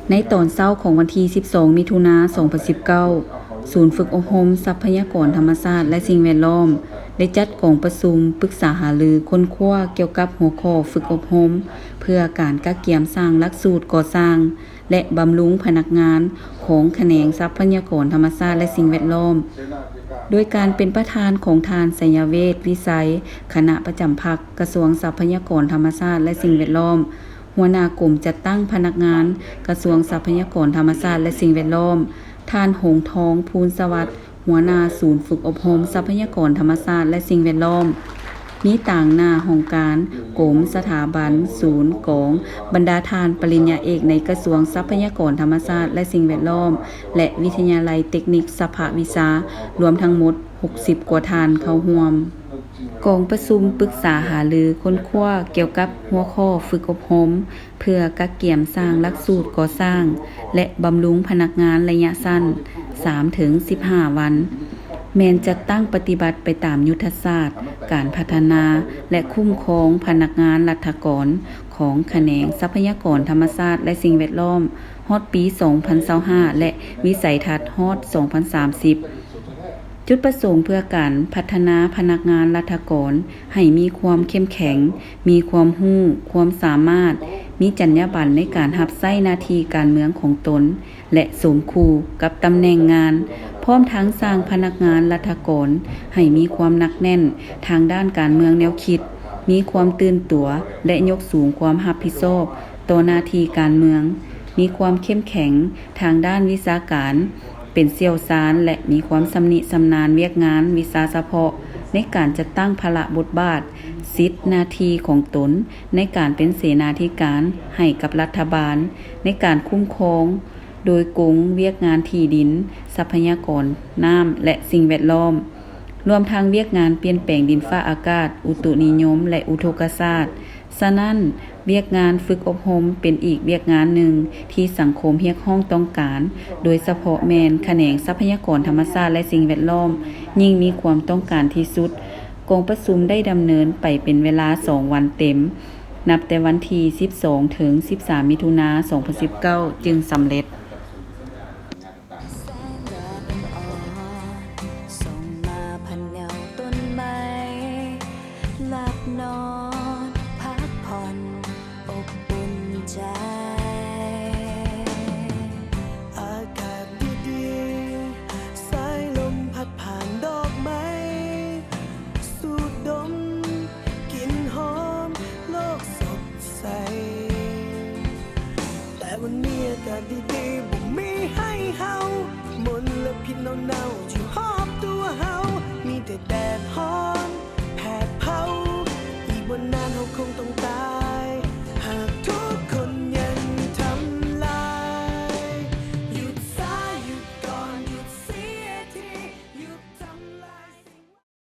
ໃນຕອນເຊົ້າຂອງວັນທີສິບສອງ ມິຖຸນາ ສອງພັນສິບເກົ້າ, ສູນຝຶກອົບຮົມຊັບພະຍາກອນທຳມະຊາດ ແລະ ສິ່ງແວດລ້ອມ ໄດ້ຈັດກອງປະຊຸມປຶກສາຫາລືຄົ້ນຄວ້າກ່ຽວກັບຫົວຂໍ້ຝຶກອົບຮົມ ເພື່ອການກະກຽມສ້າງຫຼັກສູດກໍ່ສ້າງ ແລະ ບຳລຸງພະນັກງານຂອງຂະແໜງຊັບພະຍາກອນທຳມະຊາດ ແລະ ສິ່ງແວດລ້ອມ ໂດຍການເປັນປະທານຂອງທ່ານ ໄຊຍະເວດ ວິໄຊ ຄະນະປະຈຳພັກ ກະຊວງຊັບພະຍາກອນທຳມະຊາດ ແລະ ສິ່ງແວດລ້ອມ, ຫົວໜ້າກົມຈັດຕັ້ງພະນັກງານ ກະຊວງຊັບພະຍາກອນທຳມະຊາດ ແລະ ສິ່ງແວດລ້ອມ, ທ່ານ ຫົງທອງ ພູນສະຫວັດ ຫົວໜ້າສູນຝຶກອົບຮົມຊັບພະຍາກອນທຳມະຊາດ ແລະ ສິ່ງແວດລ້ອມ, ມີຕາງໜ້າຫ້ອງການ, ກົມ, ສະຖາບັນ, ສູນ, ກອງ, ບັນດາທ່ານປະລິນຍາເອກໃນກະຊວງຊັບພະຍາກອນທຳມະຊາດ ແລະ ສິ່ງແວດລ້ອມ ແລະ ວິທະຍາໄລເຕັກນິກສະພະວິຊາ ລວມທັງໝົດຫົກສິບກວ່າທ່ານເຂົ້າຮ່ວມ. ກອງປະຊຸມປຶກສາຫາລືຄົ້ນຄວ້າກ່ຽວກັບຫົວຂໍ້ຝຶກອົບຮົມ ເພື່ອກະກຽມສ້າງຫຼັກສູດກໍ່ສ້າງ ແລະ ບຳລຸງພະນັກງານໄລຍະສັ້ນ ສາມເຖິງສິບຫ້າວັນ, ແມ່ນຈັດຕັ້ງປະຕິບັດໄປຕາມຍຸດທະສາດການພັດທະນາ ແລະ ຄຸ້ມຄອງພະນັກງານລັດຖະກອນຂອງຂະແໜງຊັບພະຍາກອນທຳມະຊາດ ແລະ ສິ່ງແວດລ້ອມ ຮອດປີສອງພັນຊາວຫ້າ ແລະ ວິໄສທັດຮອດສອງພັນສາມສິບ. ຈຸດປະສົງເພື່ອການພັດທະນາພະນັກງານລັດຖະກອນໃຫ້ມີຄວາມເຂັ້ມແຂງ, ມີຄວາມຮູ້, ຄວາມສາມາດ, ມີຈັນຍາບັນໃນການຮັບໃຊ້ໜ້າທີ່ການເມືອງຂອງຕົນ ແລະ ສົມຄູ່ກັບຕຳແໜ່ງງານ, ພ້ອມທັງສ້າງພະນັກງານລັດຖະກອນໃຫ້ມີຄວາມໜັກແໜ້ນທາງດ້ານການເມືອງແນວຄິດ, ມີຄວາມຕື່ນຕົວ ແລະ ຍົກສູງຄວາມຮັບຜິດຊອບຕໍ່ໜ້າທີ່ການເມືອງ, ມີຄວາມເຂັ້ມແຂງທາງດ້ານວິຊາການ, ເປັນຊ່ຽວຊານ ແລະ ມີຄວາມຊຳນິຊຳນານວຽກງານວິຊາສະເພາະ ໃນການຈັດຕັ້ງພາລະບົດບາດ, ສິດ, ໜ້າທີ່ຂອງຕົນໃນການເປັນເສນາທິການໃຫ້ກັບລັດຖະບານ, ໃນການຄຸ້ມຄອງໂດຍກົງວຽກງານທີ່ດິນ, ຊັບພະຍາກອນນ້ຳ ແລະ ສິ່ງແວດລ້ອມ, ລວມທັງວຽກງານປ່ຽນແປງດິນຟ້າອາກາດ, ອຸຕຸນິຍົມ ແລະ ອຸທົກກະສາດ. ສະນັ້ນ, ວຽກງານຝຶກອົບຮົມເປັນອີກວຽກງານໜຶ່ງທີ່ສັງຄົມຮຽກຮ້ອງຕ້ອງການ, ໂດຍສະເພາະແມ່ນຂະແໜງຊັບພະຍາກອນທຳມະຊາດ ແລະ ສິ່ງແວດລ້ອມ ຍິ່ງມີຄວາມຕ້ອງການທີ່ສຸດ. ກອງປະຊຸມໄດ້ດຳເນີນໄປເປັນເວລາສອງວັນເຕັມ, ນັບແຕ່ວັນທີສິບສອງ ເຖິງ ສິບສາມ ມິຖຸນາ ສອງພັນສິບເກົ້າ ຈຶ່ງສຳເລັດ. ແສງແດດອ່ອນໆ ສ່ອງມາຜ່ານແນວຕົ້ນໄມ້ ຫຼັບນອນພັກຜ່ອນ ອົບອຸ່ນໃຈ.